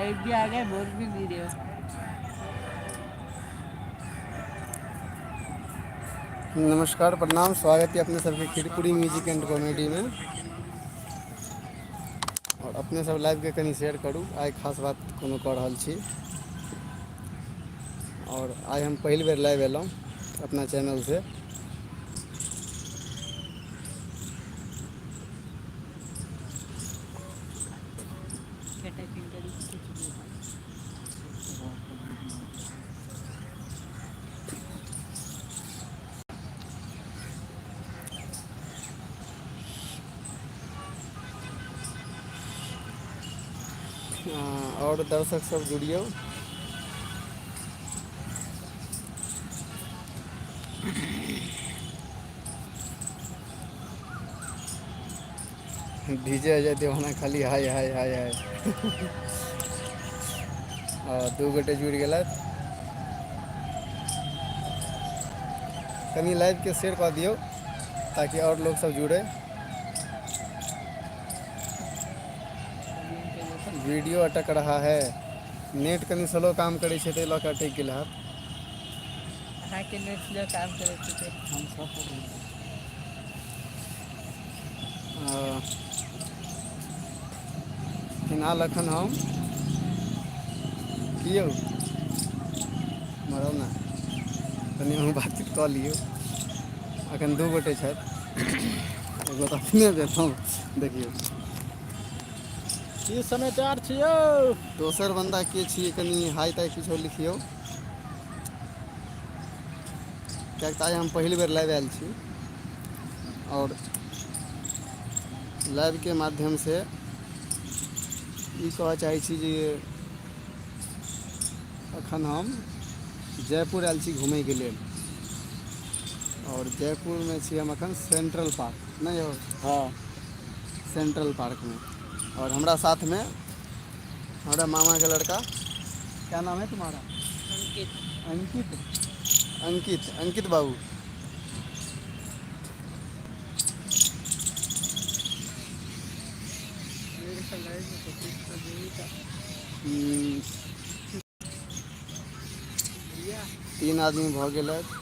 Live भी आ गए, बोल भी नहीं रहे हो। नमस्कार प्रणाम, स्वागत यऽ अपने सबके नमस्कार खिरपुरी प्रणाम म्यूजिक एंड स्वागत है अपने कॉमेडीमे। सबके आओर अपनेसभ लाइवके कनि शेयर करू, आइ खास बात कोनो कऽ रहल छी। आओर आइ हम पहिल बेर लाइव एलहुँ अपना चैनलसँ। क्या टाइपिंग करी कुछ भी। आओर दर्शक सब जुड़ियौ। डीजे अजय दीवाना खाली हाय हाय हाय हाय। आ दू गोटे जुड़ि गेलथि। कनि लाइवके शेयर कऽ दियौ ताकि आओर लोकसभ जुड़ै। वॉल्यूम पे देखो। वीडियो अटक रहा है, नेट कनि स्लो काम करै छै ताहि लऽ कऽ अटकि गेल हैत। अहाँके नेट स्लो काम करैत हेतै। हम सब पर फिलहाल एखन हम की यौ मरौ ने कनि अहूँ बातचीत कऽ लियौ। एखन दू गोटे छथि, एगो तऽ अपने भेलहुँ। देखियौ की समाचार छै यौ? दोसर बन्दा के छियै, कनि हाइ ताइ किछो लिखियौ। किएकि तऽ आइ हम पहिल बेर लाइव आयल छी आओर लाइवके माध्यमसँ ई कहऽ चाहै छी जे एखन हम जयपुर आयल छी घुमयके लेल। आओर जयपुरमे छी हम एखन सेन्ट्रल पार्क, नहि यौ हँ। सेन्ट्रल पार्कमे। आओर हमरा साथमे हमरा मामाके लड़का, क्या नाम है तुम्हारा? अंकित। अंकित, अंकित, अंकित बाबू। मेरे ख्याल में तो कुछ तो नहीं था। हम्म, भैया तीन आदमी भऽ गेलथि।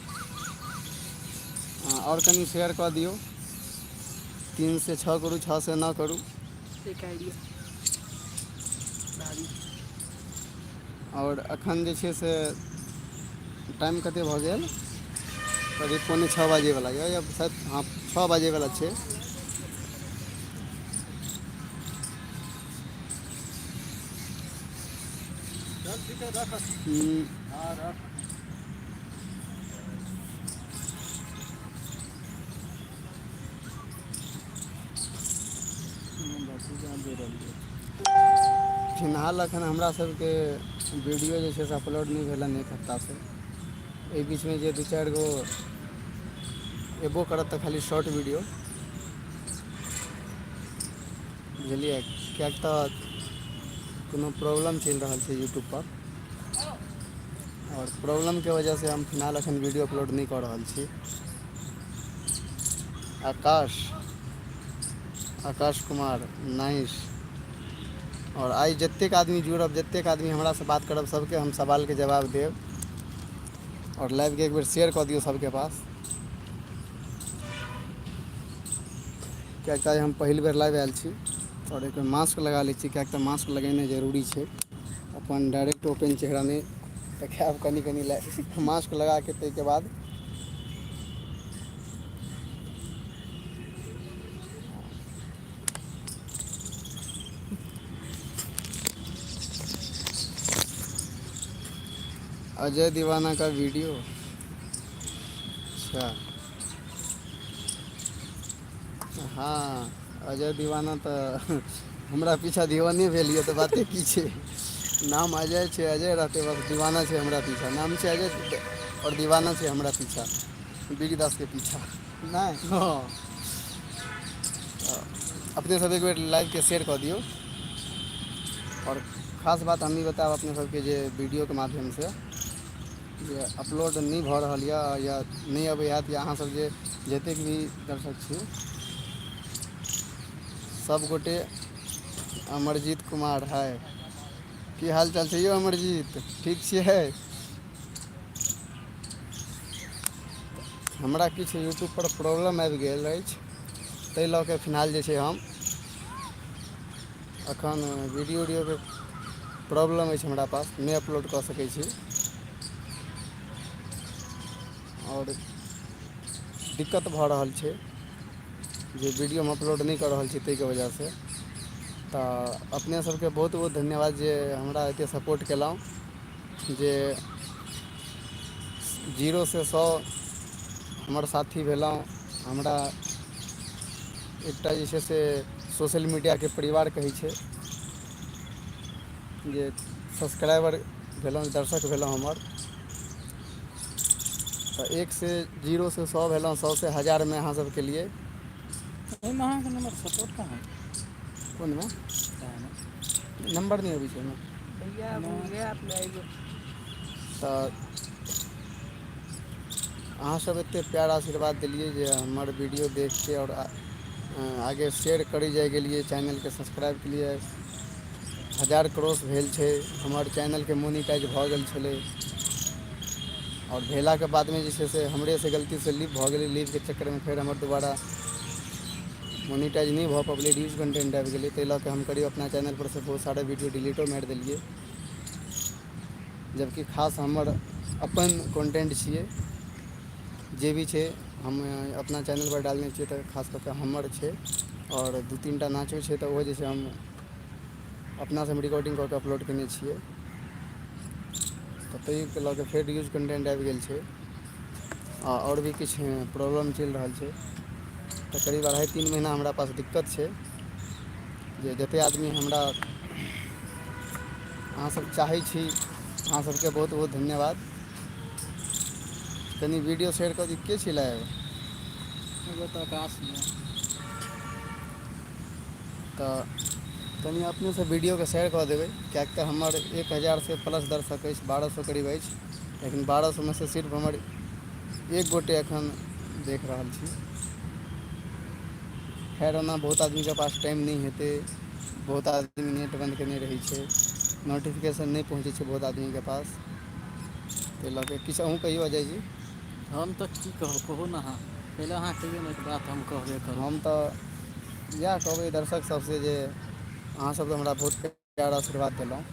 आओर कनि शेयर कऽ दियौ, 3 से 6 करू, 6 से 9 करू। एक आइडिया भाभी। आओर एखन जे छै से टाइम कतेक भऽ गेल? करीब 5:45 बाजैवला यऽ, या शायद हँ 6 बाजैवला छै। चल ठीक है रख। हम्म, हाँ रख। फिलहाल एखन हमरा सबके वीडियो जे छै से अपलोड नहि भेल हन एक हफ्तासँ। एहि बीचमे जे दू चारि गो एबो करत तऽ खाली शॉर्ट वीडियो। बुझलियै? किएक तऽ कोनो प्रॉब्लम चलि रहल छै यूट्यूबपर। आओर प्रॉब्लमके वजहसँ हम फिलहाल एखन वीडियो अपलोड नहि कऽ रहल छी। आकाश, आकाश कुमार, नाइस। आओर आइ जतेक आदमी जुड़ब, जतेक आदमी हमरासँ बात करब, सभके हम सवालके जवाब देब। आओर लाइवके एक बेर शेयर कऽ दियौ सभके पास। किएक तऽ आइ हम पहिल बेर लाइव आयल छी आओर एक बेर मास्क लगा लै छी, किएक तऽ मास्क लगेनाइ जरूरी छै। अपन डायरेक्ट ओपन चेहरा नहि देखायब, कनि कनि मास्क लगाके ताहिके बाद। अजय दीवाना का वीडियो, अच्छा। हँ अजय दीवाना तऽ हमरा पीछा दीवाने भेल यऽ, तऽ बाते की छै। नाम अजय छै, अजय रहतै, बस दीवाना छै हमरा पीछा। नाम छै अजय आओर दीवाना छै हमरा पीछा, बीरदासके पीछा नहि। हँ। तऽ अपनेसभ एक बेर लाइवके शेयर कऽ दियौ। आओर खास बात हम ई बतायब अपने सबके जे वीडियोके माध्यमसँ जे अपलोड नहि भऽ रहल यऽ या नहि अबै हैत, या अहाँसभ जे जतेक भी दर्शक छी सभगोटे अमरजीत कुमार हाय, की हाल चाल छै यौ अमरजीत, ठीक छियै? हमरा किछु यूट्यूबपर प्रॉब्लम आबि गेल अछि, ताहि लऽ कऽ फिलहाल जे छै हम एखन वीडियो उडियोके प्रॉब्लम अछि हमरा पास, नहि अपलोड कऽ सकै छी आओर दिक्कत भऽ रहल छै जे वीडियो हम अपलोड नहि कऽ रहल छी ताहिके वजहसँ। तऽ अपने सबके बहुत बहुत धन्यवाद जे हमरा एतेक सपोर्ट केलहुँ, जे जीरोसँ सए हमर साथी भेलहुँ। हमरा एकटा जे छै से सोशल मीडियाके परिवार कहै छै जे सब्सक्राइबर भेलहुँ, दर्शक भेलहुँ हमर। तऽ एकसँ जीरोसँ सए भेलहुँ, सएसँ हजारमे अहाँ सबके लिए। एहिमे अहाँके नम्बर सपोर्ट कहाँ कोनमे? है? नम्बर नहि अबै छै ओहिमे। भैया भूल नहि गए आप लाइव। तऽ अहाँसभ एतेक प्यार आशीर्वाद देलियै जे हमर वीडियो देखि कऽ आओर आगे शेयर करी जाइ गेलियै, चैनलके सब्सक्राइब केलियै। 1000 क्रॉस भेल छै हमर चैनलके, मोनिटाइज भऽ गेल छलै आओर भेलाके बादमे जे छै से हमरेसँ गलतीसँ लीव भऽ गेलै। लीवके चक्करमे फेर हमर दोबारा मोनिटाइज नहि भऽ पबलै, रील्स कन्टेंट आबि गेलै। ताहि लऽ कऽ हम करिब अपना चैनलपर सँ बहुत सारा वीडियो डिलीटो मारि देलियै, जबकि खास हमर अपन कॉन्टेंट छियै। जे भी छै हम अपना चैनलपर डालने छियै, तऽ खास कऽ कऽ हमर छै। आओर 2-3 टा नाचो छै, तऽ ओहो जे छै हम अपनासँ हम रिकॉर्डिंग कऽ कऽ अपलोड कयने छियै। तऽ ताहिके लऽ कऽ फेर यूज कन्टेंट आबि गेल छै आ आओर भी किछु प्रॉब्लम चलि रहल छै। तऽ करीब 2.5-3 महीना हमरा पास दिक्कत छै जे जतेक आदमी हमरा अहाँसभ चाहै छी, अहाँसभके बहुत बहुत धन्यवाद। कनि वीडियो शेयर कऽ दियौ। के छी लाइव? एगो तऽ आकाश यऽ। तऽ कनि अपनेसँ वीडियोके शेयर कऽ देबै, किएकि तऽ हमर 1000सँ प्लस दर्शक अछि, 1200 करीब अछि, लेकिन 1200 मे सँ सिर्फ हमर एक गोटे एखन देख रहल छी। खैर, ओना बहुत आदमीके पास टाइम नहि हेतै, बहुत आदमी नेट बन्द केने रहै छै, नोटिफिकेशन नहि पहुँचै छै बहुत आदमीके पास। ताहि लऽ कऽ किछु अहूँ कहियौ अजय जी। हम तऽ की कहब, कहू ने अहाँ पहिले। अहाँ कहियौ ने, एक बात हम कहबे करब। हम तऽ इएह कहबै दर्शक सभसँ जे अहाँसभ तऽ हमरा बहुत प्यार आशीर्वाद देलहुँ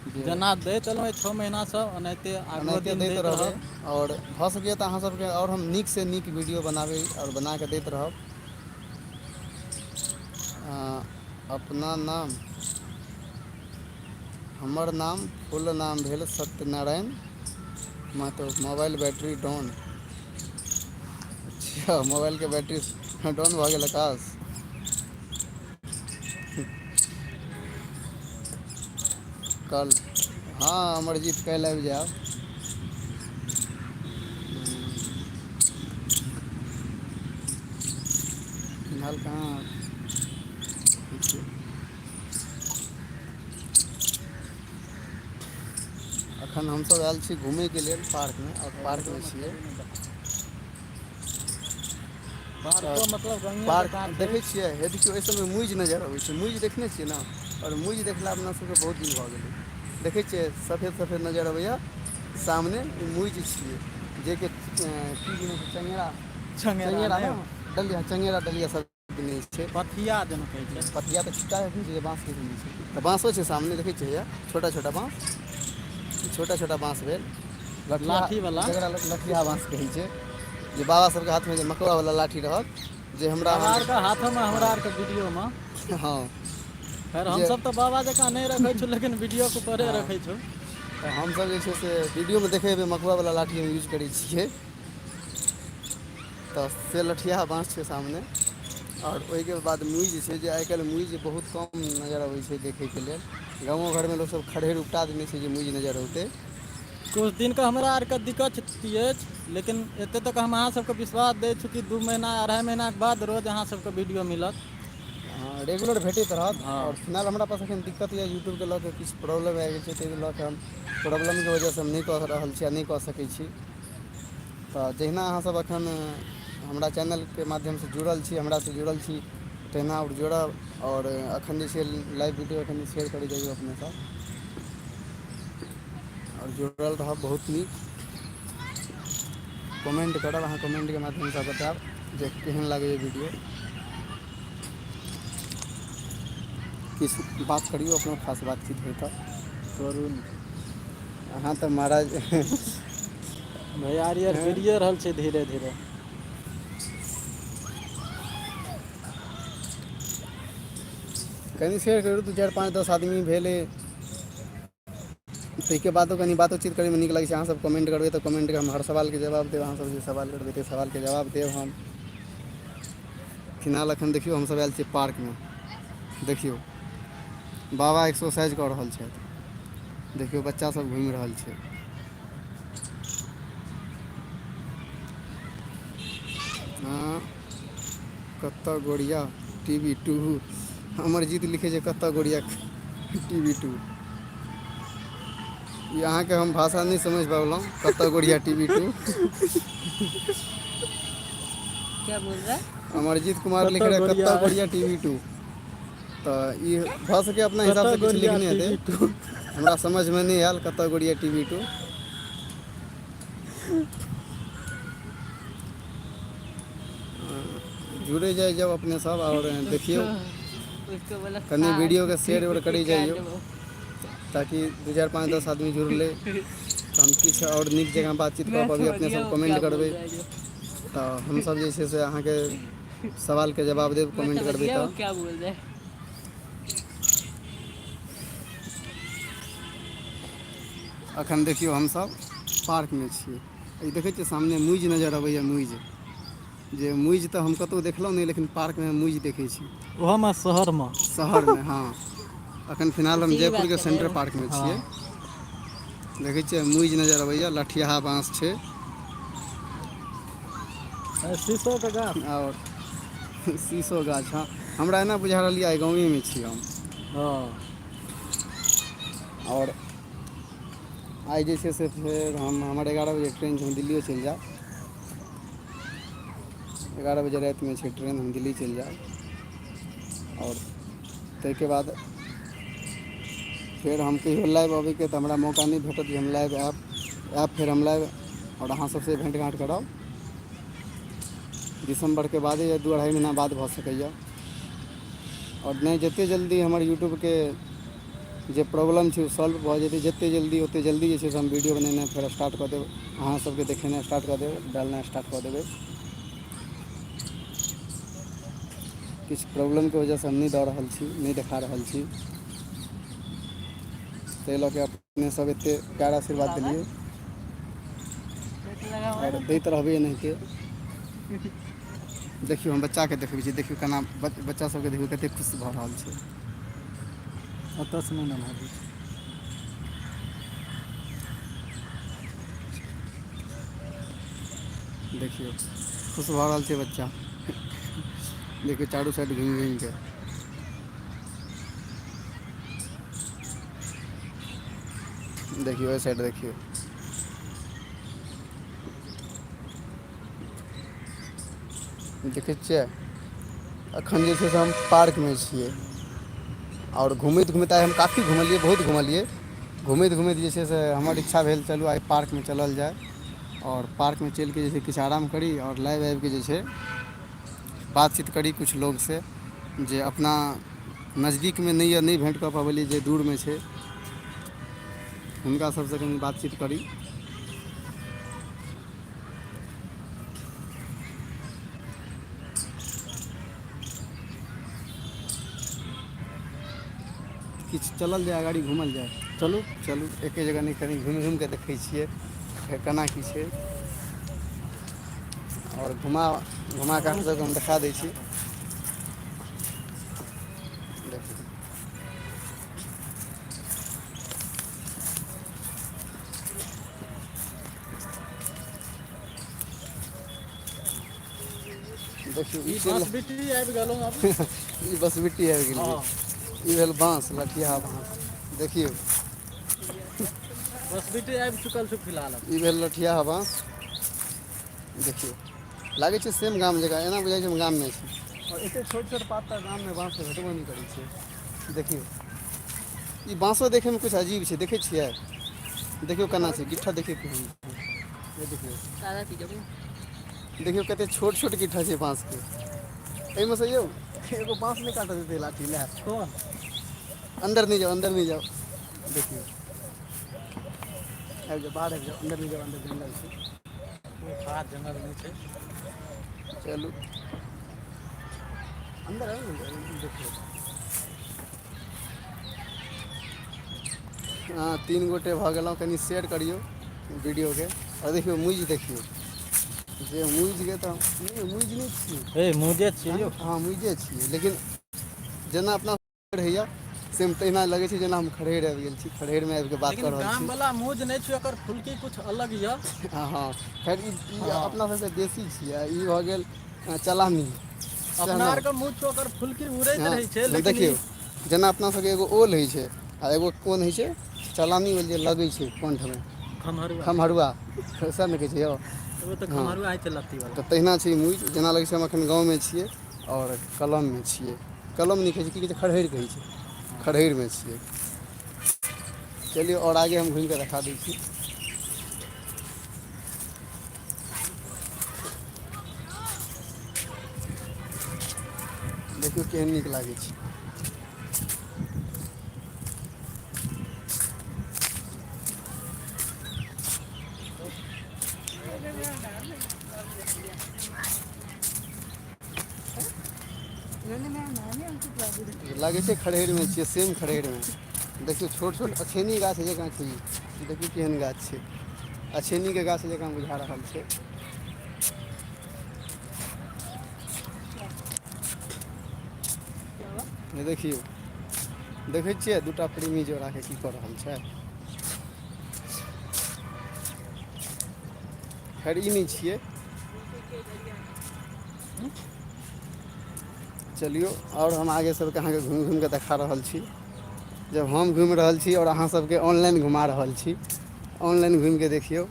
जे जेना दैत एलहुँ 6 महीनासँ, ओनाहिते आगुओ एनाहिते दिन दैत रहबै रहब। आओर भऽ सकैए तऽ अहाँसभके आओर हम नीकसँ नीक वीडियो बनाबी आओर बनाकऽ दैत रहब। अपना नाम, हमर नाम फुल नाम भेल Satyanarayan Mahto. Mobile battery down, अच्छा मोबाइलके बैटरी डाउन भऽ गेल आकाश। कल, हँ अमरजीत, काल्हि आबि जायब। फिलहाल कहाँ छी? एखन हमसभ आयल छी घुमयके लेल पार्कमे, आओर अभिरो पार्कमे छियै। मैथिली नहि देखा तऽ पार्को मतलब गाँवेके पार्क कात देखै अछि। छियै हे, देखियौ एहि सभमे मुइज नजर अबै छै। मुइज देखने छियै ने? आओर मुइज देखला अपना सबके बहुत दिन भऽ गेलै। देखै छियै सफेद सफेद नजर अबैया सामने, ई मुइज छियै जेकि की छै चङ्गेरा। चंगेरा चङ्गेरा नहि ने डलिया, चङ्गेरा डलिया सब छै। पथिया जेना कहै छै। पथिया तऽ छिट्टा होइ छै, बाँसके होइ छै। तऽ बाँसो छै सामने, देखै छियै हैया छोटा छोटा बाँस। ई छोटा छोटा बाँस भेल लठिया, लाठी वाला जकरा लठिया बाँस कहै छै, जे बाबा सबके हाथमे जे मकुआवला लाठी रहत। जे हमरा बाबा अहाँके आरके हाथोमे, हँ हमरा आरके वीडियोमे। हँ। खैर, जे हमसभ तऽ बाबा जकाँ नहि रखै छु, लेकिन वीडियोके ऊपरे हँ रखै छु। तऽ हमसभ जे छै से वीडियोमे देखबै, मकुआवला लाठी हम यूज करै छियै। तऽ से लठियाहा बाँस छै सामने। आओर ओहिके बाद मुइज छै, जे आइ काल्हि मुइज बहुत कम नजर अबैत छै देखैके लेल। गामो घरमे लोकसभ खरहरि उपटा देने छै जे मुइज नजर औतै। कुछ दिनके हमरा आरके दिक्कत अछि, लेकिन एते तक हम अहाँ सबके विश्वास दै छी कि 2 महीना 2.5 महीनाके बाद रोज अहाँ सबके वीडियो मिलत। हँ, रेगुलर भेटैत रहत। हँ आओर फिलहाल हमरा पास एखन दिक्कत यऽ यूट्यूबके लऽ कऽ, किछु प्रॉब्लम आबि गेल छै, ताहि लऽ कऽ हम प्रॉब्लमके वजहसँ हम नहि कऽ रहल छी आ नहि कऽ सकै छी। तऽ जहिना अहाँसभ एखन हमरा चैनलके माध्यमसँ जुड़ल छी, हमरासँ जुड़ल छी, तहिना आओर जुड़ब। आओर एखन जे छै लाइव वीडियो एखन शेयर करै जाइयौ अपनेसँ। आओर जुड़ल रहब। बहुत नीक कमेंट करब अहाँ, कमेंटके माध्यमसँ बतायब जे केहन लागैए वीडियो। किछु बात करियौ अपनो, खास बातचीत होइ तऽ। करू ने। अहाँ तऽ महाराज भैयारी आर जुड़िए रहल छै धीरे धीरे। कनि शेयर करू, 2 4 5 10 आदमी भेलै ताहिके बादो कनि बातोचीत करैमे नीक लगै छै। अहाँसभ कमेंट करबै तऽ कमेंटके हम हर सवालके जवाब देब। अहाँसभ जे सवाल करबै ताहि सवालके जवाब देब हम। फिलहाल अखन देखियौ हमसभ आयल छियै पार्कमे। देखियौ बाबा एक्सरसाइज कऽ रहल छथि। देखियौ बच्चा सब घुमि रहल छै। हँ, कतऽ गोरिया TV 2। Amarjeet लिखै छै कतऽ गोरिया TV 2। ई अहाँके हम भाषा नहि समझि पाबलहुँ, कतऽ गोरिया TV 2। क्या बोल रहा है? अमरजीत कुमार लिख कतऽ रहे गोरिया? कतऽ गोरिया TV 2। तऽ ई भऽ सकै अपना कतऽ हिसाबसँ किछु गोरिया लिखने हेतै। TV 2। हमरा समझमे नहि आयल कतऽ गोरिया TV 2। जुड़े जाइ जाउ अपने सब। आओर उसको देखियौ उसको बोला कनि खा वीडियोके कुत्ती शेयर उर कुत्ती करी काट जाइयौ देबो। ताकि 2 4 5 10 आदमी जुड़लै तऽ हम किछु आओर नीक जकाँ बातचीत कऽ मैं पाबी। समझ अपने गया सब वो कमेंट क्या बोल करबै रहा है जो। तऽ हमसब जे छै से अहाँके सवालके जवाब देब। मैं कमेंट समझ करबै गया वो तऽ क्या बोल रहा है। अखन देखियौ हमसब पार्कमे छियै। ई देखै छियै सामने मुइज नजर अबैए। मुइज जे मुइज तऽ हम कतहु देखलहुँ नहि, लेकिन पार्कमे हम मुइज देखै छी। ओहोमे शहरमे। शहरमे, हँ। अखन फिलहाल हम उसी की बात जयपुरके कर रहे सेंटर हो? पार्कमे छियै। हँ। देखै छियै मुइज नजर अबैए, लठियाहा बाँस छै। शीशोके गाछ। आओर शीशो गाछ। हँ, हमरा एना बुझा रहल यऽ आइ गाँवेमे छी हम। हँ। आओर आइ जे छै से फेर हम, हमर 11 बजे ट्रेन छै, हम दिल्लियो चलि जायब। 11 बजे रातिमे छै ट्रेन, हम दिल्ली चलि जायब। आओर ताहिके बाद फेर हम कहियो लाइव अबैके तऽ हमरा मौका नहि भेटत जे हम लाइव आयब। आयब फेर हम लाइव आओर अहाँ सबसँ भेँट घाँट करब दिसम्बरके बादे या 2-2.5 महीना बाद भऽ सकैए। आओर नहि, जतेक जल्दी हमर यूट्यूबके जे प्रॉब्लम छै ओ सॉल्व भऽ जेतै, जतेक जल्दी ओतेक जल्दी जे छै से हम वीडियो बनेनाइ फेर स्टार्ट कऽ देब, अहाँ सबके देखेनाइ स्टार्ट कऽ देब, डालनाइ स्टार्ट कऽ देबै। किछु प्रॉब्लमके वजहसँ हम नहि दऽ रहल छी, नहि देखा रहल छी। ताहि लऽ कऽ अपने सब एतेक प्यार आशीर्वाद बाबा देलियै पेट लगा हुआ है आओर ना। दैत रहबै एनाहिते। देखियौ हम बच्चाके देखबै छी। देखियौ केना बच्चा सबके, देखियौ कतेक खुश भऽ रहल छै। ओतऽसँ नहि नमहर होइ छै। देखियौ खुश भऽ रहल छै बच्चा। देखियौ चारू साइड घुमि घुमि कऽ। देखियौ एहि साइड देखियौ। देखै छियै एखन जे छै से हम पार्कमे छियै। आओर घुमैत घुमैत आइ हम काफी घुमलियै, बहुत घुमलियै। घुमैत घुमैत जे छै से हमर इच्छा भेल चलू आइ पार्कमे चलल जाय। आओर पार्कमे चलिके जे छै किछु आराम करी आओर लाइव आबिके जे छै बातचीत करी किछु लोगसँ जे अपना नजदीकमे नहि यऽ, नहि भेँट कऽ पबलियै, जे दूरमे छै हुनका सबसँ कनि बातचीत करी। किछु चलल जाय, अगाड़ी घूमल जाय। चलू। चलू, एके जगह नहि, कनि घुमि घुमिके देखै छियै फेर केना की छै। आओर घुमा घुमा कऽ अहाँ सबके हम देखा दै छी। देखियौ, देखियौ ई ई चलि बाँस बिट्टी आबि गेलहुँ आब। ई बसबिट्टी आबि गेलियै। हँ। ई भेल बाँस, लठियाहा बाँस। देखियौ बसबिटी आबि चुकल છું फिलहाल। ई भेल लठियाहा बाँस। देखियौ लागै छै सेम गाम जकाँ, एना बुझाइ छै हम गाममे छी। आओर एतेक छोट छोट पात तऽ गाममे बाँसके भेटबो नहि करै छै। देखियौ ई बाँसो देखैमे किछु अजीब छै, देखै छियै? देखियौ केना छै गिट्ठा, देखियौ केहन छै। ये देखियौ। सादा चीज है। देखियौ कते छोट छोट गिट्ठा छै बाँसके। एहिमे से यौ एगो बाँस नहि काटऽ देतै लाठी लए। कोन? अन्दर नहि जाउ, अन्दर नहि जाउ। देखियौ, आबि जाउ, बाहर आबि जाउ, अन्दर नहि जाउ, अन्दर जंगल छै। कोइ खास जंगल नहि छै। चलू, अन्दर आबि ने, देखियौ। हँ, तीन गोटे भऽ गेलहुँ। कनि शेयर करियौ वीडियोके। आओर देखियौ मुइज, देखियौ जे मुइजके तऽ नहि, मुइज नहि छियै। ए, मुजे छियै यौ। हँ, मुइजे छियै, लेकिन जेना अपना रहैया सेम तहिना लगै छै, जेना हम खड़हेर आबि गेल छी, खड़हेरमे आबि कऽ बात लेकिन कऽ रहल गाम छी। वाला मुज नहि छै, ओकर फुलकी कुछ अलग यऽ। हँ हँ, खैर ई हँ। अपना सबके देशी छियै आ ई भऽ गेल चलानी सएह अपना ने। आरके मुज छै, ओकर फुलकी उड़ैत हँ रहै छै, लेकिन ई देखियौ, जेना अपना सबके एगो ओल होइ छै आ एगो कोन होइ छै चलानी ओल जे लगै छै कण्ठमे। खम्हरुआ। खम्हरुआ सएह ने कहै छै यौ? ओ तऽ हँ। खम्हरुआ होइ छै लत्ती वाला। तऽ तहिना छै मुइज, जेना लगै छै हम एखन गाँवमे छियै आओर कलममे छियै। कलम नहि कहै छै, की कहै छै? खरहरि कहै छै। खरहरिमे छियै। चलियौ, आओर आगे हम घुमिकऽ देखा दै छी। देखियौ केहन नीक लागै छै। लागै छै खरहरिमे छियै, सेम खरहरिमे। देखियौ, छोट छोट अछैनी गाछ जकाँ छै ई। देखियौ केहन गाछ छै, अछैनीके गाछ जकाँ बुझा रहल छै। देखियौ, देखै छियै दूटा प्रेमी जोड़ाके की कऽ रहल छै। खैर, ई नहि छियै। चलियौ, आओर हम आगे सबके अहाँके घुमि घुमिकऽ देखा रहल छी। जब हम घुमि रहल छी आओर अहाँ सबके ऑनलाइन घुमा रहल छी, ऑनलाइन घुमिके देखियौ।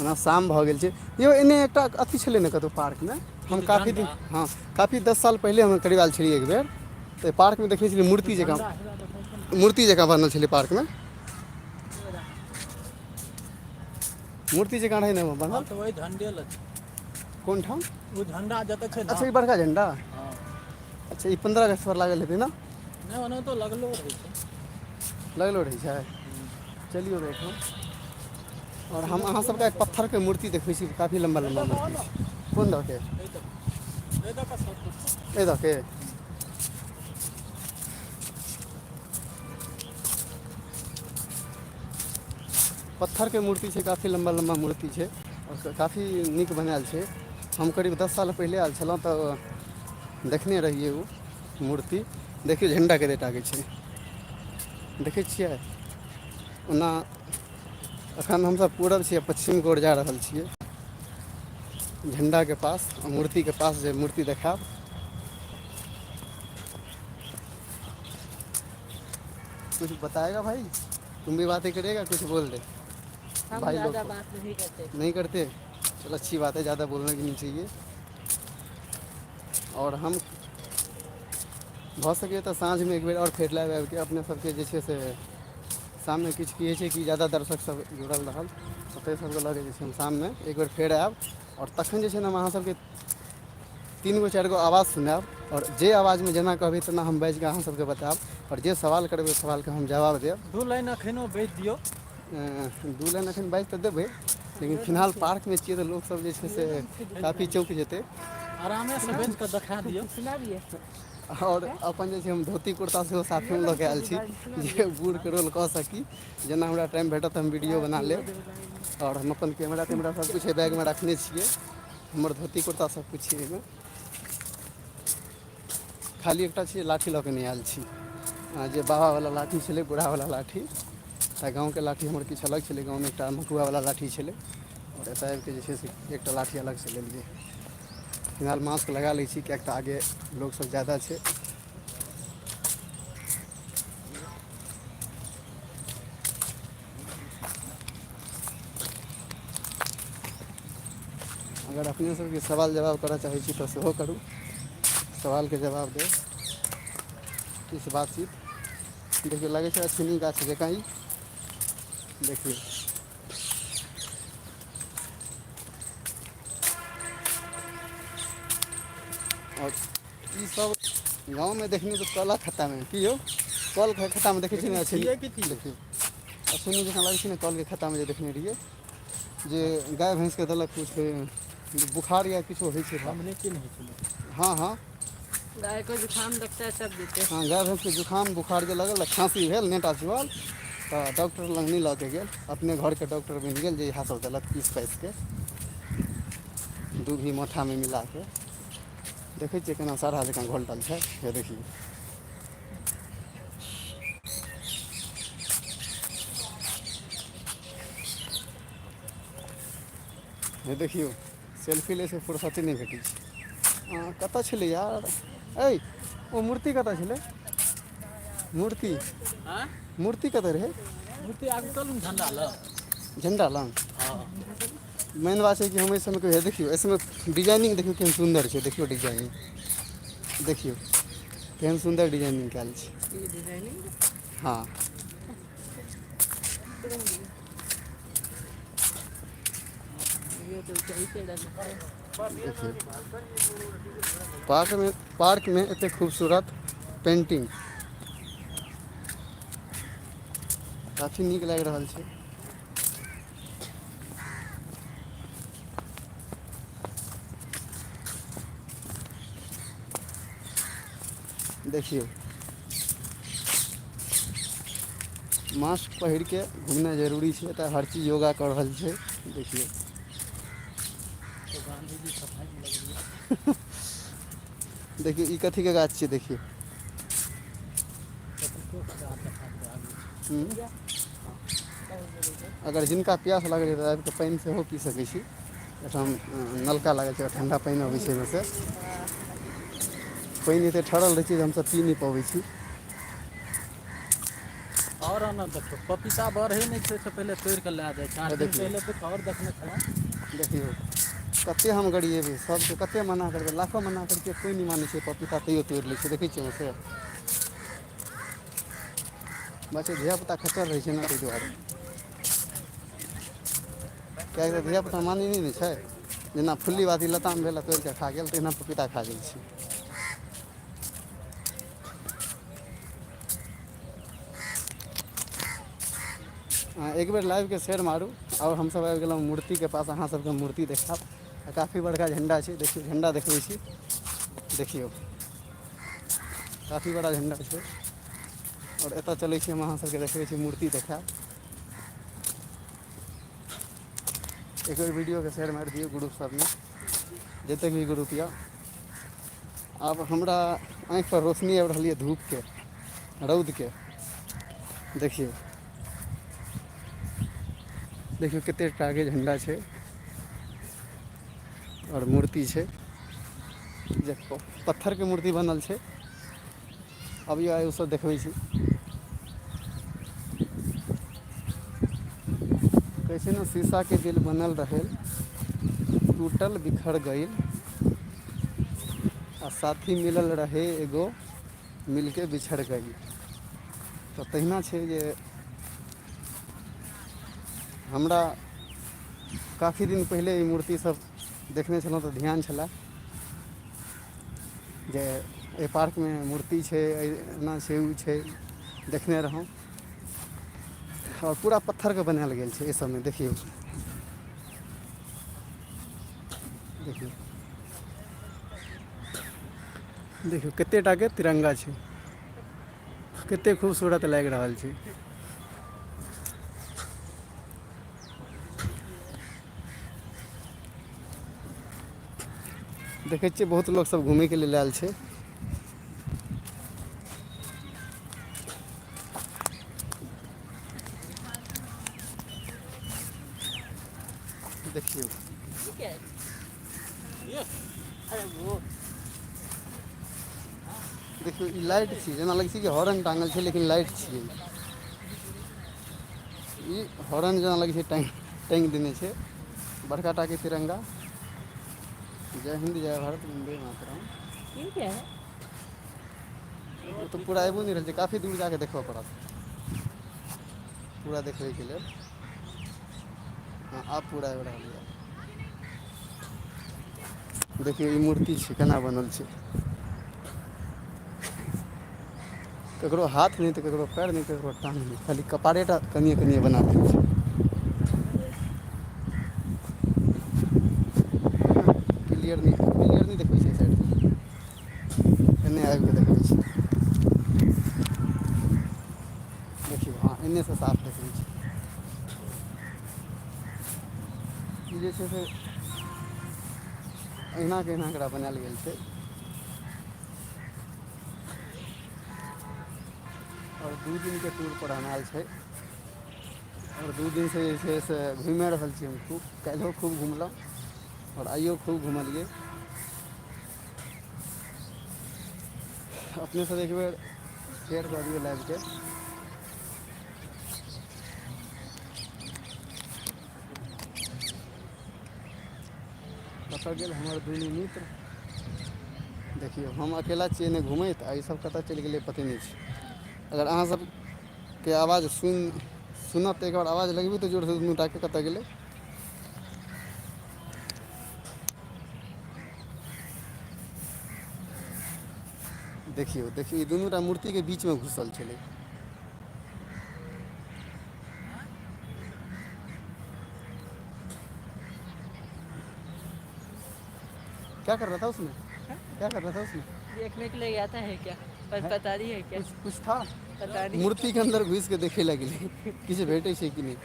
ओना शाम भऽ गेल छै यौ। एन्ने एकटा अथी छलै ने कतहु पार्कमे? हम किछु काफी झण्डा दिन, हँ, काफी 10 साल पहिले हम करीब आयल छलियै एक बेर तऽ पार्कमे देखने छलियै ओ मूर्ति जकाँ। झण्डा हेबे देखै छै ने। मूर्ति जकाँ बनल छलै पार्कमे। मूर्ति जकाँ रहै ने हँ बनल? तऽ वही झण्डे लए छै। कोन ठाम? ओ झण्डा जतऽ छै ने। अच्छा, ई बड़का झण्डा? हँ। अच्छा, ई 15 अगस्त पर लागल हेतै ने? नहि, ओनाहितो लगलो रहै छै। लगलो रहै छै। चलियौ एहिठाम आओर हम अहाँ सबके एक पत्थरके मूर्ति देखबै छी। काफी लम्बा एहि लम्बा दऽ कऽ आउ मूर्ति ने। छै। कोन दऽ के? एहि दऽ एहि दऽ कऽ सबकिछु छै। एहि दऽ के। पत्थरके मूर्ति छै, काफी लम्बा लम्बा मूर्ति छै आओर काफी नीक बनायल छै। हम करीब 10 साल पहिले आयल छलहुँ तऽ देखने रहियै ओ मूर्ति। देखियौ, झण्डा कतेक टाके छै, देखै छियै? ओना एखन हमसभ पूरब छियै, पश्चिमके ओर जा रहल छियै। झण्डाके पास, मूर्तिके पास जे मूर्ति देखायब। कुछ बताएगा भाई? तुम भी बातें करेगा, कुछ बोल दे। हम भाई लोग ज्यादा को बात नहीं करते। नहीं करते। चलो, अच्छी बात है, ज़्यादा बोलना भी नहीं चाहिए। आओर हम भऽ सकैए तऽ साँझमे एक बेर आओर फेर लाइव आबिके अपने सबके जे छै से शाममे किछु की होइ छै कि ज्यादा दर्शक सब जुड़ल रहल, तऽ ताहि सबके लऽ कऽ जे छै हम शाममे एक बेर फेर आयब। आओर तखन जे छै ने हम अहाँ सबके तीन गो चारि गो आवाज सुनायब, आओर जे आवाजमे जेना कहबै तेना हम बाजिकऽ अहाँ सबके बतायब, आओर जे सवाल करबै ओहि सवालके हम जवाब देब। दू लाइन एखनो बाजि दियौ। दू लाइन एखन बाजि तऽ देबै, लेकिन फिलहाल पार्कमे छियै तऽ लोकसभ जे छै से काफी चौंकि जेतै। आरामेसँ बाजि कऽ देखा दियौ। सुनाबिए। आओर अपन जे छै हम धोती कुर्ता सेहो साथेमे लऽ कऽ आयल छी जे बूढ़के रोल कऽ सकी। जेना हमरा टाइम भेटत तऽ हम वीडियो बना लेब। आओर हम अपन कैमरा तेमरा सभकिछु बैगमे रखने छियै। हमर धोती कुर्ता सभकिछु छै एहिमे। खाली एकटा छियै लाठी लऽ कऽ नहि आयल छी, जे बाबावला लाठी छलै, बूढ़ावला लाठी। तऽ गाँवके लाठी हमर किछु अलग छलै। गाँवमे एकटा मकुआवला लाठी छलै, आओर एतय आबिकऽ जे छै से एकटा लाठी अलगसँ लेलियै। फिलहाल मास्क लगा लै छी, किएक तऽ आगे लोकसभ ज्यादा छै। अगर अपने सबके सवाल जवाब करऽ चाहै छी तऽ सेहो करू, सवालके जवाब देब, किछु बातचीत। देखियौ लागै छै अश्विनी गाछ जकाँ ई। देखियौ। आओर ईसभ गाँवमे देखने तऽ कला खत्तामे की यौ कल खत्तामे देखै छियै लेकिन ने ई अछैन छियै कथी यौ? देखियौ। अश्विनी जकाँ लागै छै ने कलके खत्तामे जे देखने रहियै जे गाय भैँसके देलक किछु बुखार या किछो होइ छै तऽ। हम नहि चिन्है छलियै। हँ हँ। गाय को जुकाम लगता है तब देते हैं। हँ गाय भैंसके जुकाम बोखार जे लगल खाँसी भेल नेटा छुअल तऽ डॉक्टर लग नहि लऽ के गेल अपने घरके डॉक्टर बनि गेल जे इएह सभ देलक पीस पाइस कऽ। दूभी माठामे मिलाके। देखै छियै केना सारा जकाँ घोलटल छै हे देखियौ। हे देखियौ सेल्फी लैसँ फुरसते नहि भेटै छै। हँ कतऽ छलै यार अइ ओ मूर्ति कतऽ छलै? मूर्ति आँय मूर्ति कतऽ रहै? मूर्ति आगू चलू ने झण्डा लग। झण्डा लग? हँ मेन बात छै कि हम एहि सबमे देखियौ एहि सबमे डिजाइनिंग देखियौ केहेन सुन्दर छै देखियौ डिजाइनिंग। देखियौ केहेन सुन्दर डिजाइनिंग कयल छै। ई डिजाइनिंग हँ। ये तो सही से लगता है। देखियौ पार्कमे पार्कमे एतेक खूबसूरत पेन्टिंग। काफी नीक लागि रहल छै। देखियौ। मास्क पहिरके घुमनाइ जरूरी छै एतऽ हर चीज योगा कऽ रहल छै देखियौ। तऽ गाँधीजी सफाइमे लगलियै। देखियौ ई कथीके गाछ छियै देखियौ। पपीतो के गाछ अपना सब आगू छै। हूँ। अगर जिनका प्यास लागलै तऽ आबि कऽ पानि सेहो पी सकै छी। एहिठाम नलका लागल छै ठण्डा पानि अबै छै ओहिमेसँ। पानि एते ठरल रहै छै जे हमसभ पी नहि पबै छी। आओर आनऽ देखियौ पपीता बढ़ै नहि छै ओहिसँ पहिले तोड़ि कऽ लए जाइ छै हे आठ दिन देखियौ पहिले तऽ आओर देखने छलहुँ। देखियौ। कतेक हम गरियेबै सभके कतेक मना करबै लाखो मना करै छियै कोइ नहि मानै छै पपीता तैयो तोड़ि लै छै देखै छियै से। बात छै धियापुता खच्चर रहै छै ने ताहि दुआरे। किएकि तऽ धियापुता मानै नहि ने छै। जेना फुल्ली बाती लताम भेल आ तोड़ि कऽ खा गेल तहिना पपीता खा जाइ छै। अहाँ एक बेर लाइवके शेयर मारू आओर हमसभ आबि गेलहुँ मूर्तिके पास अहाँ सभके मूर्ति देखायब। आ काफी बड़का झण्डा छै देखियौ झण्डा देखबै छी देखियौ। काफी बड़ा झण्डा छै आओर एतय चलै छी हम अहाँ सबके देखबै छी मूर्ति देखायब। एक बेर वीडियोके शेयर मारि दियौ ग्रुप सबमे जतेक भी ग्रुप यऽ। आब हमरा आँखिपर रोशनी आबि रहल यए धूपके रौदके। देखियौ। देखियौ कतेक टाके झण्डा छै। आओर मूर्ति छै जे पत्थरके मूर्ति बनल छै। अबियौ आइ ओसभ देखबै छी। कहै छै ने शीशाके दिल बनल रहै टूटल बिखर गइल। आ साथी मिलल रहै एगो मिलके बिछड़ गइल। तऽ तहिना छै जे हमरा काफी दिन पहिले ई मूर्तिसभ देखने छलहुँ तऽ ध्यान छलए। जे एहि पार्कमे मूर्ति छै एना छै ओ छै देखने रहौँ। आओर पूरा पत्थरके बनायल गेल छै एहि सबमे देखियौ। देखियौ। देखियौ कते टाके तिरंगा छै। कतेक खूबसूरत लागि रहल छै। देखै छियै बहुत लोक सब घूमयके लेल आयल छै। देखियौ। ये क्या है? ये अरे वो देखियौ ई लाइट छियै जेना लगै छै कि हॉर्न टाँगल छै लेकिन लाइट छियै। ई हॉर्न जेना लगै छै टैंग टैंग देने छै। बड़का टाके तिरंगा जय हिन्द जय भारत वन्दे मातरम। ये क्या है? ओ तऽ पूरा आबिओ नहि रहल छै, काफी दूर जा कऽ देखबय पड़त। पूरा देखबैके लेल। हँ, आब पूरा आबि रहल यऽ। देखियौ ई मूर्ति छै, केना बनल छै। ककरो हाथ नहि तऽ ककरो पैर नहि, ककरो टांग नहि, खाली कपारे टा कनिए कनिए बना देने छै। क्लियर नहि, क्लियर नहि देखबै छै साइडसँ। एन्ने आबि कऽ देखबै छी। देखियौ, हँ, एन्नेसँ साफ देखबै छै। ई जे छै से अहिना कऽ एहिना एकरा बनायल गेल छै। आओर 2 दिनके टूरपर हम आयल छै। आओर 2 दिनसँ जे छै से घुमिए रहल छी हम खूब। काल्हिओ खूब घुमलहुँ आओर आइयो खूब घुमलियै। अपनेसभ एक बेर शेयर कऽ दियौ लाइवके। कतय गेल हमर दुनू मित्र? देखियौ, हम अकेला छियै एन्ने घुमैत आ ईसभ कतय चलि गेलै, पते नहि छै। अगर अहाँसभके आवाज सुनत तऽ एक बार आवाज लगबी तऽ जोरसँ, दुनू टाके कतय गेलै। देखियौ देखियौ, ई दुनू टा मूर्तिके बीचमे घुसल छलै। क्या कर रहा था उसमें? क्या कर रहा था उसमें? देखने के लिए गया था, है क्या पर पता नहीं है क्या। कुछ कुछ था। पता नहीं। मूर्तिके अन्दर घुसि कऽ देखै लगलै, किछु भेटै छै कि नहि।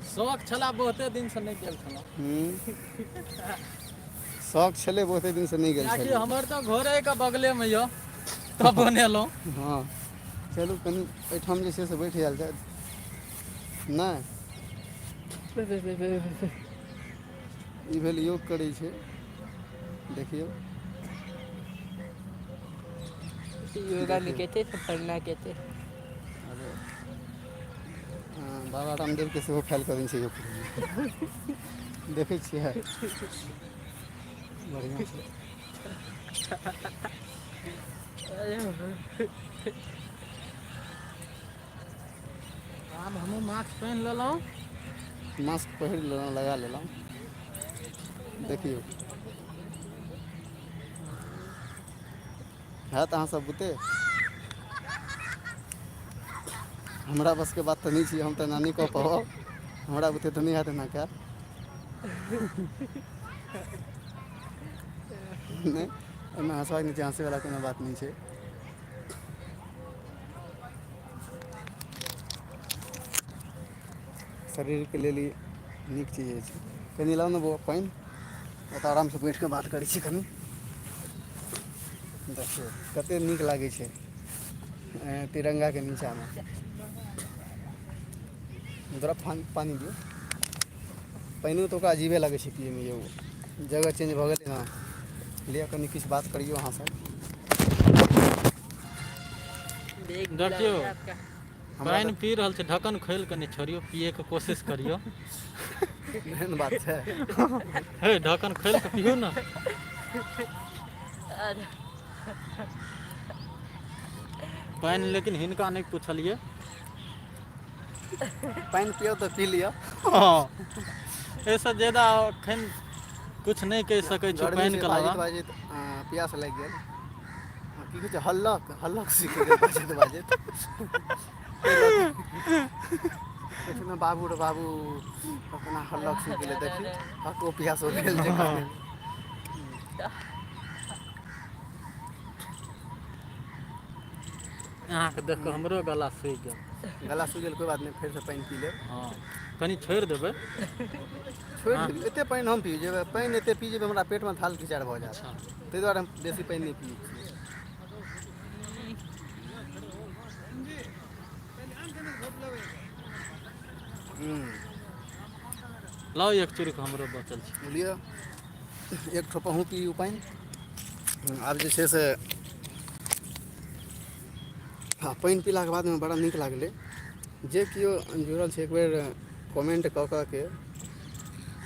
शौक छला, बहुते दिनसँ नहि गेल छलहुँ। शौक छलै, बहुते दिनसँ नहि गेल कियाकि छलियै। हमर तऽ घरेके बगलेमे यऽ, तब बनेलहुँ। हँ, चलू, कनि एहिठाम जे छै से बैठ जायल जाय नहि। बे बे बे बे बे। ई भेल योग करै छै, देखियौ। योगा नहीं देखियौ कहते, सब पढ़ना कहते। अरे हँ, बाबा रामदेवके सेहो फैल कऽ देने छै योग करैमे। देखै छियै, बढ़िआँ छै। अरे। आब हमहूँ मास्क पहिन लेलहुँ। मास्क पहिर लेलहुँ, लगा लेलहुँ। देखियौ, हैत अहाँसभ बुते? हमरा बसके बात तऽ नहि छियै, हम तऽ एना नहि कऽ पाबब। हमरा बुते तऽ नहि हैत एना कयल। नहि, एहिमे हँसबाक नहि छै, हँसैवला कोनो बात नहि छै। शरीरके लेल ई नीक चीज होइ छै। कनि लाउ ने बौआ पानि, ओतऽ आरामसँ बैठि कऽ बात करै छी कनि। देखियौ, कतेक नीक लागै छै तिरङ्गाके नीचाँमे। जरा पानि दियौ। पानिओ तऽ ओकरा अजीबे लगै छै पियैमे यौ। जगह चेंज भऽ गेलै ने। लिअ, कनि किछु बात करियौ अहाँसभ। देख गीला हो देखियौ, गया आपका। हमरा पानि तऽ पी रहल छै, ढक्कन खोलि कऽ नहि छोड़ियौ, पियैके कोशिश करियौ। एहन बात छै। हे, ढक्कन खोलि कऽ पियू ने। अरे। पानि, लेकिन हिनका नहि पुछलियै। पानि पियब तऽ पी लिअ। हँ, एहिसँ ज्यादा एखन किछु नहि कहि सकै छी गर्मी छै, पानिके अलावा। बाजैत बाजैत पियास लागि गेल। की कहै छै, हल्लक हल्लक सीख गेल बाजैत बाजैत, ताहि लऽ कऽ देखियौ ने। बाबू रे बाबू, अपना हल्लक सीख अरे गेलै। अरे देखियौ, अरे। हको पियास हो गेल छै हँ। कखने। अहाँके देख कऽ हमरो गला सुखि गेल। गला सुखि गेल, कोइ बात नहि, फेरसँ पानि पी लेब। हँ, कनि छोड़ि देबै। छोड़ि हँ। देबै? एतेक पानि हम पी जेबै? पानि एतेक पी जेबै, हमरा पेटमे थाल खिचार भऽ जायत। अच्छा। ताहि दुआरे हम बेसी पानि नहि पियै छियै। हूँ। लाउ, एक चुरुक हमरो बचल छै। लिअ, एक ठोप अहूँ पियू पानि। आब जे छै से, हँ, पानि पीलाके बादमे बड़ा नीक लागलै। जे केओ जुड़ल छै, एक बेर कमेन्ट कऽ कऽ के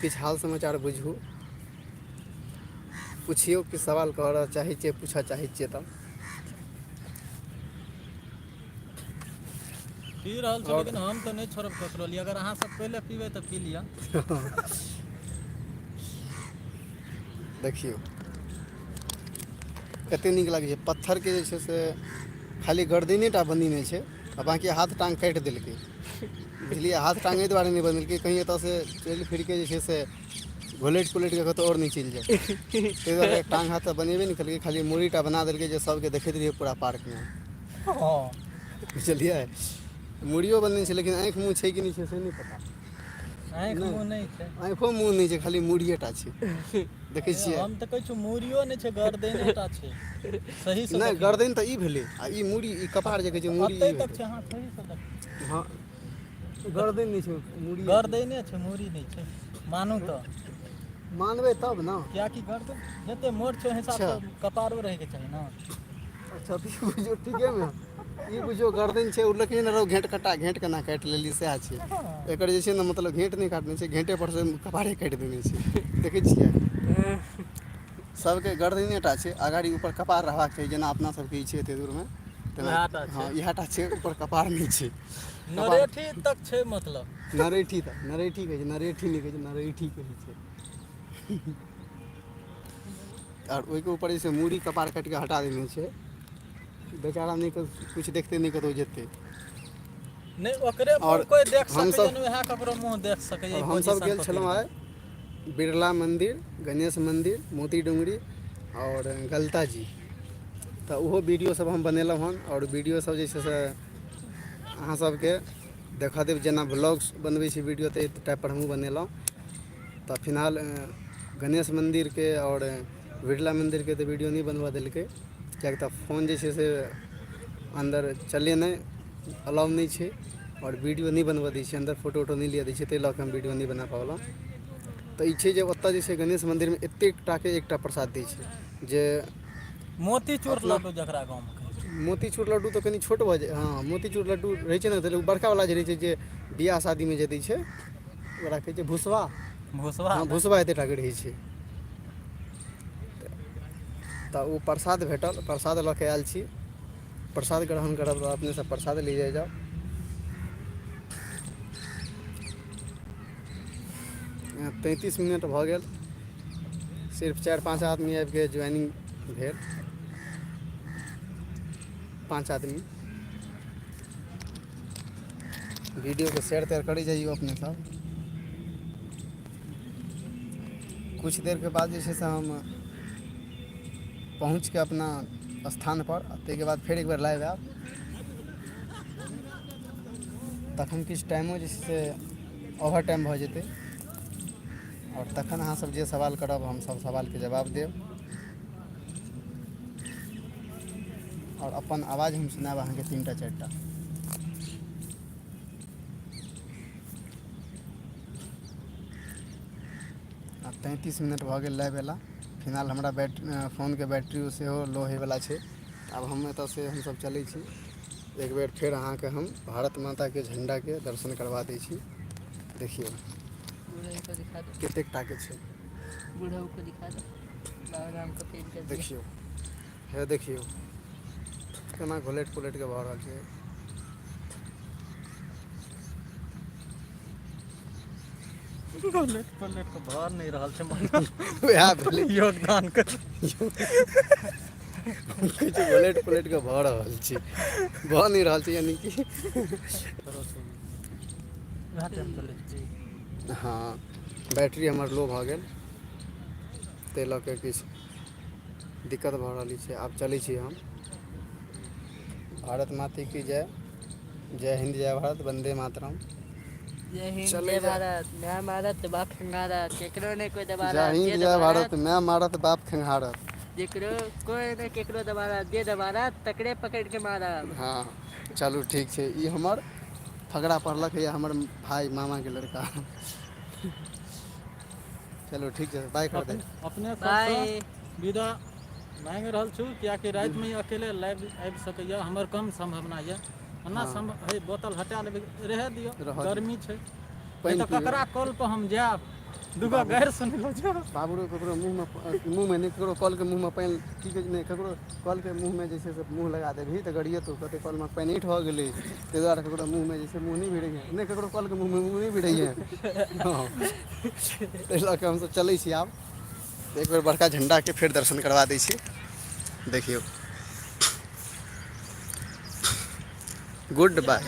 किछु हाल समाचार बुझू, पुछियौ कि सवाल करऽ चाहै छियै, पूछऽ चाहै छियै तऽ। पी रहल छी आओर लेकिन हम तऽ नहि छोड़ब ककरो लिए, अगर अहाँ सब पहिले पीबै तऽ पी लिअ। देखियौ कते नीक लागै छै पत्थरके जे छै से खाली गर्दने टा बनेने छै आ बाँकी हाथ टाँग काटि देलकै। बुझलियै हाथ टांग एहि दुआरे नहि बनेलकै कहीं एतयसँ चलि फिर कऽ जे छै से घोलटि पुलटि कऽ कतहु आओर नहि चलि जाय, ताहि दुआरे टाँग हाथ तऽ बनेबे नहि केलकै, खाली मूड़ी टा बना देलकै जे सभके देखैत रहियै पूरा पार्कमे। हँ। बुझलियै, मूड़ियो बनेने छै लेकिन आँखि मुँह छै कि नहि छै से नहि पता। आँखि मुँह नहि छै। आँखो मुँह नहि छै, खाली मूड़िये टा छै। देखै अरे छियै। हम तऽ कहै छियौ मूड़ियो नहि छै गर्दने टा छै। सहीसँ नहि देखियौ गर्दनि तऽ ई भेलै आ ई मूड़ी ई हँ कपार जे कहै छै तऽ मूड़ी एतहि ई तक भेलै। छै अहाँ सहीसँ देखियौ। हँ देख गर्दनि नहि छै, मूड़िये छै। गर्दैने छै मूड़ी नहि छै, मानू तऽ। मानबै तब ने। किएकि गर्दन जतेक मोट छै ओहि अच्छा हिसाबसँ कपारो रहैके चाही ने। अच्छा तऽ ई बुझियौ ठीकेमे ई बुझियौ गर्दन छै ओ लकड़ी ने रह घेँट कटा घेँट केना काटि लेलियै सएह छै। एकर जे छै ने मतलब घेँट नहि काटने छै, घेँटे परसँ कपारे काटि देने छै, देखै छियै। सभके गर्दने टा छै, अगाड़ी ऊपर कपार रहबाक चाही जेना अपना सभके ई छै एतेक दूरमे। तेना उएह टा हँ छै इएह टा छै, ऊपर कपार नहि छै। कपार नरेठी तक छै मतलब। नरैठी तऽ नरैठी कहै छै, नरेठी नहि कहै छै, नरैठी कहै छै। आर ओहिके ऊपर जे छै मूड़ी कपार काटि कऽ हटा देने छै। बेचारा नहि किछु देखतै नहि कतहु जेतै। नहि ओकरे मुँह आओर कोइ देख सकैए हमसभ नहि उएह ककरो मुँह देख सकैए आओर ई हमसभ पोजिशन गेल पकड़ि छलहुँ कऽ। आइ बिरला मन्दिर, गणेश मन्दिर, मोती डोंगरी आओर गलताजी। तऽ ओहो वीडियोसभ हम बनेलहुँ हन आओर वीडियोसभ जे छै से अहाँ सबके देखऽ देब जेना ब्लॉग्स बनबै छै वीडियो तऽ एहि टाइपपर हमहूँ बनेलहुँ। तऽ फिलहाल गणेश मन्दिरके आओर बिरला मन्दिरके तऽ वीडियो नहि बनबऽ देलकै, किएकि तऽ फोन जे छै से अन्दर चलेनाइ अलाउ नहि छै। आओर वीडियो नहि बनबऽ दै छै अन्दर, फोटो वोटो नहि लिअ दै छै, ताहि लऽ कऽ हम वीडियो नहि बना पौलहुँ। तऽ ई छै जे ओतय जे छै गणेश मन्दिरमे एतेक टाके एकटा प्रसाद दै छै जे मोतीचूर अपना लड्डू जकरा गाँवमे कहै छै। मोतीचूर लड्डू तऽ कनि छोट भऽ जाइ, हँ मोतीचूर लड्डू रहै छै ने तऽ बड़कावला जे रहै छै जे बियाह शादीमे जे दै छै, ओकरा कहै छै भुसबा। भुसबा हँ ने भुसबा एते टाके रहै छै। तऽ ओ प्रसाद भेटल, प्रसाद लऽ कऽ आयल छी। प्रसाद ग्रहण करब तऽ अपनेसँ प्रसाद लै जाइ जाउ। 33 मिनट भऽ गेल, सिर्फ 4-5 आदमी आबिके ज्वाइनिंग भेल, 5 आदमी। वीडियोके शेयर तेयर करै जइयौ अपने सब। कुछ देरके बाद जे छै से हम पहुँचके अपना स्थानपर, ताहिके बाद फेर एकबेर लाइव आयब। तखन किछु टाइमो जे छै से ओवर टाइम भऽ जेतै आओर तखन अहाँसभ जे सवाल करब हमसभ सवालके जवाब देब आओर अपन आवाज हम सुनायब अहाँके 3टा 4टा। आ 33 मिनट भऽ गेल लाइव अयला। फिलहाल हमरा फोनके बैटरी सेहो लो होइवला छै। आब हम एतऽसँ हमसभ चलै छी। एक बेर फेर अहाँके हम भारत माताके झण्डाके दर्शन करबा दै छी। देखियौ बूढ़े को दिखा दो, कतेक टाके छै। बूढ़ऊ को दिखा दो, बाबा राम को पेंट कर दिया। देखियौ हे देखियौ केना घोलटि पुलटि कऽ भऽ रहल छै। घोलैट पलैट कऽ भऽ नहि रहल छै मगर उएह अपन भेलै। योगदान कर कहै छै घोलैट पलैट कऽ भऽ रहल छै, भऽ नहि रहल छै यानि कि उएह टाइम चलै छै। हँ बैटरी हमर लो भऽ गेल, ताहि लऽ कऽ किछु दिक्कत भऽ रहल छै। आब चलै छी हम। भारत माते की जय, जय हिन्द जय भारत, वन्दे मातरम। जय हिन्द चलै जय जाउ। भारत, माय मारत बाप खंगारत केकरो नहि कोइ जय दबारत हिन्द जे जय भारत, दबारत माय मारत बाप खेंघारत। जकरो कोइ नहि केकरो दबारा जे दबारा तकरे पकड़िके मारब। हँ चलू ठीक छै, ई हमर फगड़ा पढ़लक या हमर भाय मामाके लड़का। चलू ठीक छै, बाय कर दे। अपने अपने सबसँ बाय। विदा माँगि रहल छी, किएकि रातिमे अकेले लाइव आबि सकैए हमर कम सम्भावना यऽ। ओना हँ सम्भव हइ बोतल हटा लेबै, रहए दियौ रहऽ दियौ गर्मी छै नहि पानि तऽ पीबै ककरा कलपर हम जायब। दूगो गैर सुनलो जो। बाबू रे, ककरो मुँहमे मुँहमे नहि, ककरो कलके मुँहमे पानि की कहै छै, नहि, ककरो कलके मुँहमे जे छै से मुँह लगा देबही तऽ गरियेतौ, कहतै कलमे पानि ऐंठ भऽ गेलै। ताहि दुआरे ककरो मुँहमे जे छै मुँह नहि भिड़ैए, नहि ककरो कलके मुँहमे मुँह नहि भिड़ैए। हँ, ताहि लऽ कऽ हमसभ चलै छी। आब एक बेर बड़का झण्डाके फेर दर्शन करबा दै छी, देखियौ। Good bye.